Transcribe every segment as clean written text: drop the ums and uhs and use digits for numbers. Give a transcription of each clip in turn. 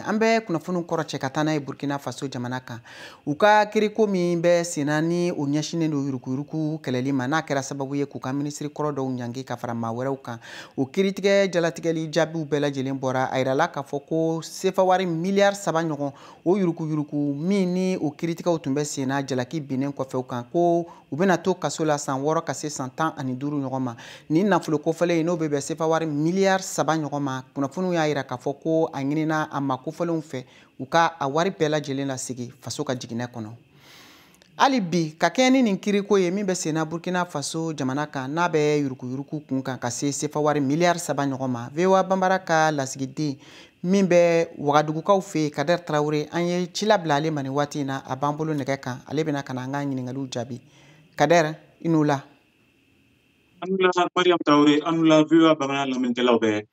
An bɛ kunnafoniw kɔrɔ cɛ ka taa n'a ye Burkina Faso jamana kan. U ka kiriko min bɛ senna ni o ɲɛsinnen don yuruguyurugu kɛlɛli ma, n'a kɛra sababu ye k'u ka minisiri kɔrɔ dɔw ɲangi ka fara maa wɛrɛw kan, o kiiritigɛ jalatigɛli jaabiw bɛɛ lajɛlen bɔra. A yirala k'a fɔ ko sefa wari miliyari 3 ɲɔgɔn, o yuruguyurugu min ni o kiiritigɛw tun bɛ senna, jalaki binnen kɔfɛ u kan ko u bɛna to kaso la san 6 ka se san 15 ɲɔgɔn ma. Nin nafolo kofɔlen in, n'o bɛ bɛn sefa wari miliyari 3 ɲɔgɔn ma, kunnafoniw y'a yira k'a fɔ ko a ɲinina a ma kofɔlenw fɛ u ka a wari bɛɛ lajɛlen lasegin faso ka jiginɛ kɔnɔ. Hali bi, ka kɛɲɛ ni nin kiriko ye min bɛ senna Burkina Faso jamana kan, n'a bɛ yuruguyurugu kun kan ka se sefa wari miliyari 3 ɲɔgɔn ma, VOA Banbara ka lasigiden min bɛ Wagadugukaw fɛ yen, Kader Tarawele, an ye ci labila ale ma nin waati in na. A b'an bolo nɛgɛ kan, ale bɛna ka na an ka ɲininkaliw jaabi. Kader, i n'u la. An la, Mariam Tarawele, an la VOA Bamanan lamɛnnikɛlaw bɛɛ.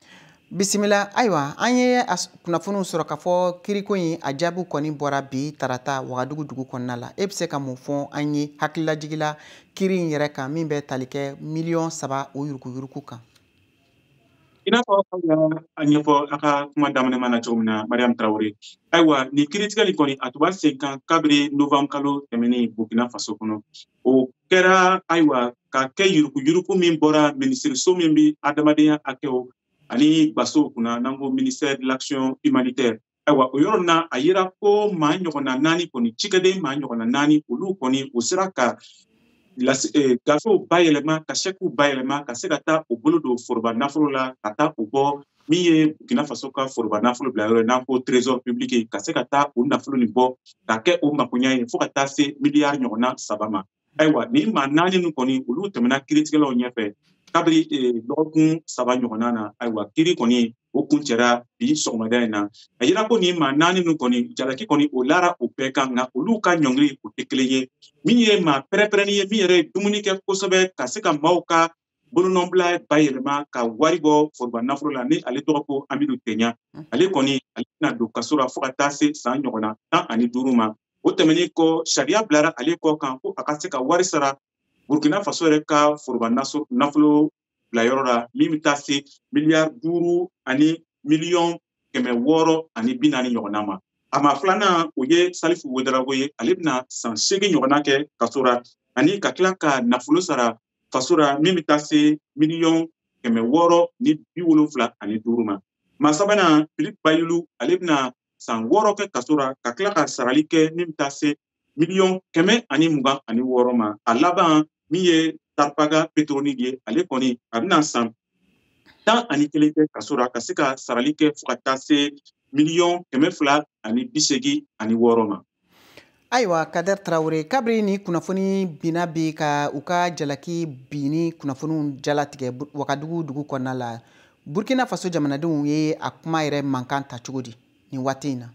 Bisimila. Ayiwa, an ye kunnafoniw sɔrɔ k'a fɔ kiriko in a jaabiw kɔni bɔra bi tarata Wagadugu dugu kɔnɔna la. E bɛ se ka mun fɔ an ye hakililajigila kiri in yɛrɛ kan min bɛ tali kɛ miliyɔn 3 o yuruguyurugu kan? I n'a fɔ aw y'a ɲɛfɔ a ka kuma daminɛ na cogo min na, Mariam Tarawele, ayiwa, nin kiiritigɛli kɔni, a tun b'a sen kan kabiri novembre kalo tɛmɛnen Burkina Faso kɔnɔ. O kɛra, ayiwa, ka kɛ yuruguyurugu min bɔra minisiriso min bɛ adamadenya hakɛw ani basow kunna, n'an ko ministère de l'Action humanitaire. Ayiwa, o yɔrɔ na, a yira ko maa ɲɔgɔnna naani kɔni, cikɛden maa ɲɔgɔnna naani, olu kɔni o sera ka gafew bayɛlɛma, ka sɛkiw bayɛlɛma, ka se ka taa o bolo don foroba nafolo la, ka taa o bɔ min ye Burkina Faso ka foroba nafolo bila yɔrɔ ye, n'an ko trésor public, ka se ka taa o nafolo nin bɔ ka kɛ o makoɲa ye fo ka taa se miliyari ɲɔgɔnna 3 ma. Ayiwa, nin maa naani ninnu kɔni, olu tɛmɛna kiiritigɛlaw ɲɛfɛ kabiri dɔgɔkun 3 ɲɔgɔnna na. Ayiwa, kiiri kɔni o kun cɛra bi sɔgɔmada in na. A yira ko nin maa naani ninnu kɔni, jalaki kɔni o lara o bɛɛ kan, nka olu ka ɲɔngiri o tɛ kelen ye. Min ye maa pɛrɛpɛrɛnni ye, min yɛrɛ ye dumuni kɛ kosɛbɛ ka se ka maaw ka bolonɔbila bayɛlɛma ka wari bɔ foroba nafolo la, ni ale tɔgɔ ko Amidu Tɛɲa, ale kɔni, ale bɛna don kaso la fo ka taa se san ɲɔgɔnna 15 ma. O tɛmɛnen kɔ, sariya bilara ale kɔ kan ko a ka se ka wari sara Burkina Faso yɛrɛ ka foroba nafolo bilayɔrɔ la, min bɛ taa se miliyari 5 ani miliyɔn 640 ɲɔgɔnna ma. A maa filanan, o ye Salifu Wedarago ye. Ale bɛna san 8 ɲɔgɔnna kɛ kaso la ani ka tila ka nafolo sara faso la min bɛ taa se miliyɔn 675 ma. Maa sabanan, Philippe Bayulu, ale bɛna san 6 kɛ kaso la ka tila ka sarali kɛ min bɛ taa se miliyɔn 126 ma. A laban, min ye Tarpaga Petroni ye, ale kɔni, a bɛna san 11 kɛ kaso la ka se ka sarali kɛ fo ka taa se miliyɔn 286 ma. Ayiwa, Kader Tarawele, kabiri ni kunnafoni binna bi ka u ka jalaki binni kunnafoniw jalatigɛ Wagadugu dugu kɔnɔna la, Burkina Faso jamanadenw ye a kuma yɛrɛ mankan ta cogo di nin waati in na?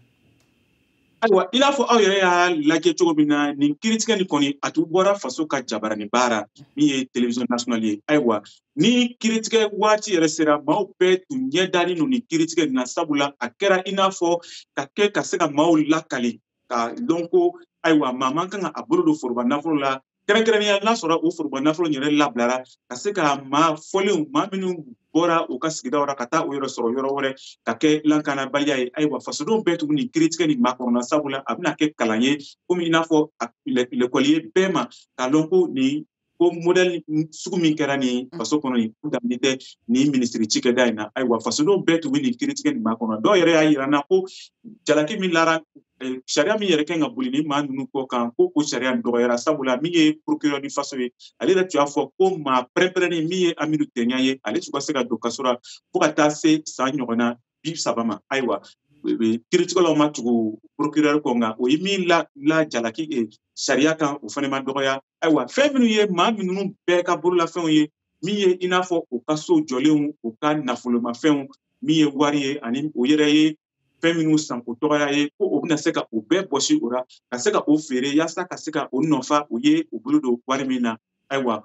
Ayiwa, i n'a fɔ aw yɛrɛ y'a lajɛ cogo min na, nin kiiritigɛ nin kɔni, a tun bɔra faso ka jabaranin baara min ye télévision nationale ye. Ayiwa, ni kiiritigɛ waati yɛrɛ sera, maaw bɛɛ tun ɲɛ dalen don nin kiiritigɛ nin na, sabula a kɛra i n'a fɔ ka kɛ ka se ka maaw lakali ka dɔn ko, ayiwa, maa man kan ka a bolo don foroba nafolo la, kɛrɛnkɛrɛnnenya n'a sɔrɔ o foroba nafolo yɛrɛ labilara ka se ka maa fɔlenw, maa minnu bɔra u ka sigidaw la ka taa u yɛrɛ sɔrɔ yɔrɔ wɛrɛ, ka kɛ lakanabaliya ye. Ayiwa, fasodenw bɛɛ tun nin kiiritigɛ nin makɔnɔna, sabula a bɛna kɛ kalan ye, komi i n'a fɔ lekɔli ye bɛɛ ma k'a dɔn ko nin ko modèle sugu min kɛra nin faso kɔnɔ, nin kun daminɛ tɛ nin minisiri cikɛda in na. Ayiwa, fasodenw bɛɛ tun bɛ nin kiiritigɛ nin makɔnɔ. Dɔw yɛrɛ y'a yira n na ko jalaki min lara, sariya min yɛrɛ kan ka boli ni maa ninnu kɔ kan, ko o sariya dɔgɔyara, sabula min ye procureur du faso ye, ale yɛrɛ tun y'a fɔ ko maa pɛrɛn-pɛrɛnni min ye Amidu Tɛɲa ye, ale tun ka se ka don kaso la fo ka taa se san ɲɔgɔnna 30 ma. Ayiwa, kiiritigɛlaw ma tugu procureur kɔ, nka o ye min la jalaki sariya kan, o fana ma dɔgɔya. Ayiwa, fɛn minnu ye maa minnu bɛɛ ka bololafɛnw ye, min ye i n'a fɔ u ka so jɔlenw, u ka nafolomafɛnw, min ye wari ye, ani o yɛrɛ ye fɛn minnu san o tɔgɔya ye, ko o bɛna se ka o bɛɛ bɔsi o la ka se ka o feere yaasa ka se ka o nɔfa o ye o bolo don wari min na. Ayiwa,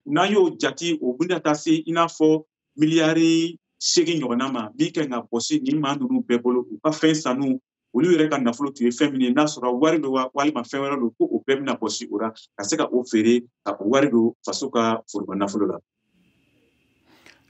n'an y'o jate, o bɛna taa se i n'a fɔ miliyari 8 ɲɔgɔnna ma min kan ka bɔsi nin maa ninnu bɛɛ bolo, u ka fɛn sanu, olu yɛrɛ ka nafolo tun ye fɛn min ye, n'a sɔrɔ wari don wa walima fɛn wɛrɛ don, ko o bɛɛ bɛna bɔsi o la ka se ka o feere ka o wari don faso ka foroba nafolo la.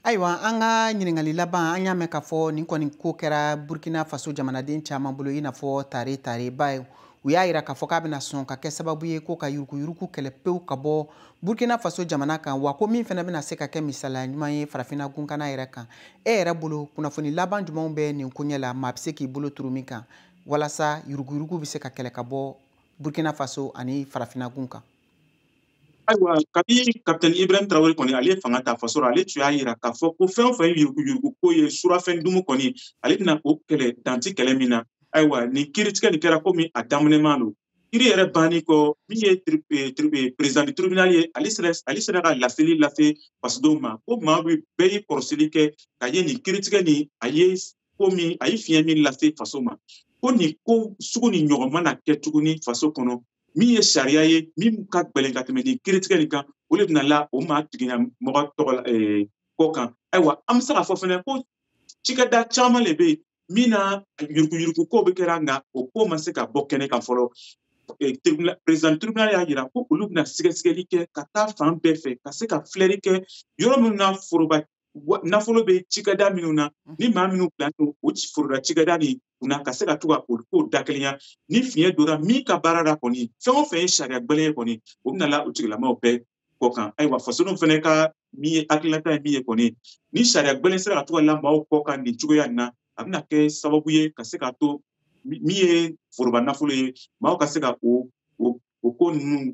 Ayiwa, an ka ɲininkali laban, an y'a mɛn k'a fɔ nin kɔni ko kɛra Burkina Faso jamanaden caman bolo i n'a fɔ tare tare ba ye. U y'a yira k'a fɔ k'a bɛna sɔn ka kɛ sababu ye ko ka yuruguyurugu kɛlɛ pewu ka bɔ Burkina Faso jamana kan, wa ko min fana bɛna se ka kɛ misaliya ɲuman ye farafinna gunkana yɛrɛ kan. E yɛrɛ bolo, kunnafoni laban jumɛnw bɛ nin koɲɛ la, maa bɛ se k'i bolo turu min kan walasa yuruguyurugu bɛ se ka kɛlɛ ka bɔ Burkina Faso ani farafinna gun kan? Ayiwa, kabi Kapitɛni Ibrahim Traoré kɔni ale ye fanga ta faso la, ale tun y'a yira k'a fɔ ko fɛn o fɛn ye yuruguyurugu ko ye, surafɛn dumu kɔni, ale bɛna o kɛlɛ danti kɛlɛ min na. Ayiwa, nin kiiritigɛ nin kɛra komi a daminɛman don. Kiiri yɛrɛ banni kɔ, min ye président du tribunal ye, ale sera ka laseli lase fasodenw ma ko maa bɛɛ ye kɔrɔsili kɛ ka ye nin kiiritigɛ nin, a ye ko min, a ye fiɲɛ min lase faso ma, ko nin ko sugu nin ɲɔgɔn mana kɛ tuguni faso kɔnɔ, min ye sariya ye min ka gɛlɛn ka tɛmɛ nin kiiritigɛ nin kan, o de bɛna la o maa tigilamɔgɔ tɔgɔ la kɔ kan. Ayiwa, an bɛ se k'a fɔ fɛnɛ ko cikɛda caman de bɛ yen min na yuruguyurugu ko bɛ kɛra, nka o ko ma se ka bɔ kɛnɛ kan fɔlɔ. Président tribunal y'a jira ko olu bɛna sɛgɛsɛgɛli kɛ ka taa fan bɛɛ fɛ, ka se ka filɛli kɛ yɔrɔ minnu na foroba nafolo bɛ cikɛda minnu na, ni maa minnu bilalen don o foroba cikɛda nin kunna, ka se ka to ka o kow dakelenya. Ni fiɲɛ donna min ka baara la kɔni, fɛn o fɛn ye sariya gɛlɛn ye kɔni, o bɛna la o tigilamɔgɔw bɛɛ kɔ kan. Ayiwa, fasodenw fɛnɛ ka min ye hakilinata ye min ye kɔni, ni sariya gɛlɛn sera ka to ka la maaw kɔ kan nin cogoya in na, a bɛna kɛ sababu ye ka se ka to min ye foroba nafolo ye, maaw ka se ka o ko ninnu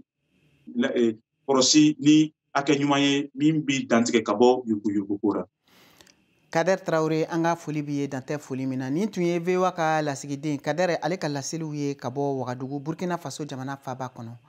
kɔlɔsi ni hakɛ ɲuman ye min bi dantigɛ ka bɔ yuruguyurugu ko la. Kader Traoré, an ka foli b'i ye dantɛ foli min na. Nin tun ye VOA ka lasigiden Kader, ale ka laseliw ye ka bɔ Wagadugu, Burkina Faso jamana faaba kɔnɔ.